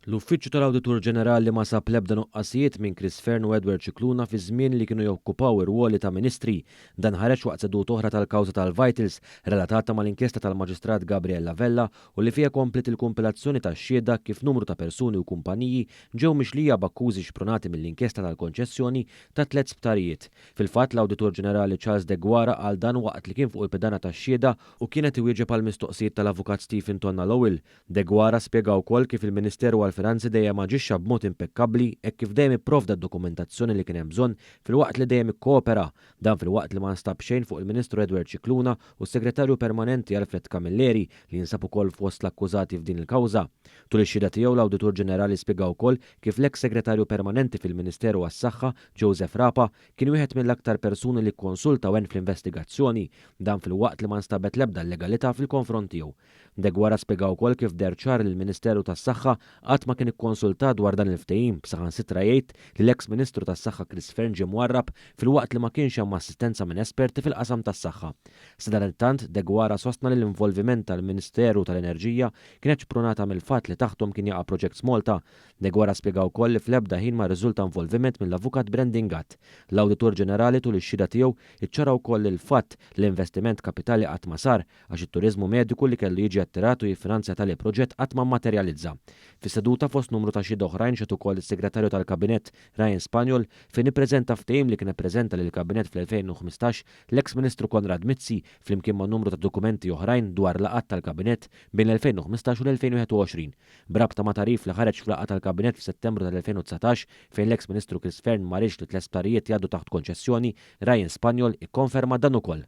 L-Uffiċċju tal-Awditur Ġenerali ma sab l-ebda nuqqasijiet minn Chris Fearne u Edward Scicluna fi żmien li kienu jokkupaw ir-rwoli ta' ministri. Dan ħareġ waqt seduta oħra tal-kawża tal-Vitals relatata mal-inkjesta tal-Maġistrat Gabriella Vella u li fiha kompliet il-kumpilazzjoni tax-xhieda kif numru ta' persuni u kumpaniji ġew mixlija b'akkużi xprunati mill-inkjesta tal-konċessjoni ta' tliet sptarijiet. Fil-fatt, l-Awditur Ġenerali Charles Deguara qal dan waqt li kien fuq il-pedana tax-xhieda u kien qed iwieġeb għal mistoqsijiet tal-Avukat Stephen Tonna Lowell. Deguara spjega wkoll kif il-Ministeru għall-Finanzi dejjem aġixxa b'mod impekkabbli hekk kif dejjem ipprovda d-dokumentazzjoni li kien hemm bżonn filwaqt li dejjem ikkoopera. Dan filwaqt li ma nstab xejn fuq il-Ministru Edward Scicluna u s-Segretarju Permanenti Alfred Camilleri li jinsab ukoll fost l-akkużati f'din il-kawża. Tul ix-xhieda tiegħu l-Awditur Ġenerali spjega wkoll kif l-eks Segretarju Permanenti fil-Ministeru għas-Saħħa Joseph Rapa kien wieħed mill-aktar persuni li kkonsulta u għen fl-investigazzjoni. Dan filwaqt li ma nstabet l-ebda illegalità fil-konfront tiegħu. Deguara spjega wkoll kif deher ċar li l-Ministeru tas-Saħħa qatt ma kien ikkonsultat dwar dan il-ftehim, b'saħansitra jgħid li l-eks Ministru tas-Saħħa Chris Fearne ġie mwarrab filwaqt li ma kienx hemm assistenza minn esperti fil-qasam tas-saħħa. Sadanittant, Deguara sostna li l-involviment tal-Ministeru tal-Enerġija kienet xprunata mill-fatt li taħthom kien jaqa' Projects Malta. Deguara spjega wkoll li fl-ebda ħin ma rriżulta involviment mill-Avukat Brandon Gatt. L-Awditur Ġenerali tul ix-xhieda tiegħu iċċara wkoll il-fatt li l-investiment kapitali qatt ma sar għax it-turiżmu mediku li kellu jiġi attirat u jiffinanzja tali proġett qatt ma mmaterjalizza. Fis-seduta fost numru ta' xhieda oħrajn xehed ukoll is-Segretarju tal-Kabinett Ryan Spagnol fejn ippreżenta ftehim li kien ippreżenta lill-Kabinett fl-2015 l-eks Ministru Konrad Mizzi flimkien ma' numru ta' dokumenti oħrajn dwar laqgħat tal-Kabinett bejn l-2015 u l-2021 b'rabta ma' tagħrif li ħareġ f'laqgħa tal-Kabinett f'Settembru tal-2019 fejn l-eks Ministru Chris Fearne ma riedx li tliet sptarijiet jgħaddu taħt konċessjoni. Ryan Spagnol ikkonferma dan ukoll.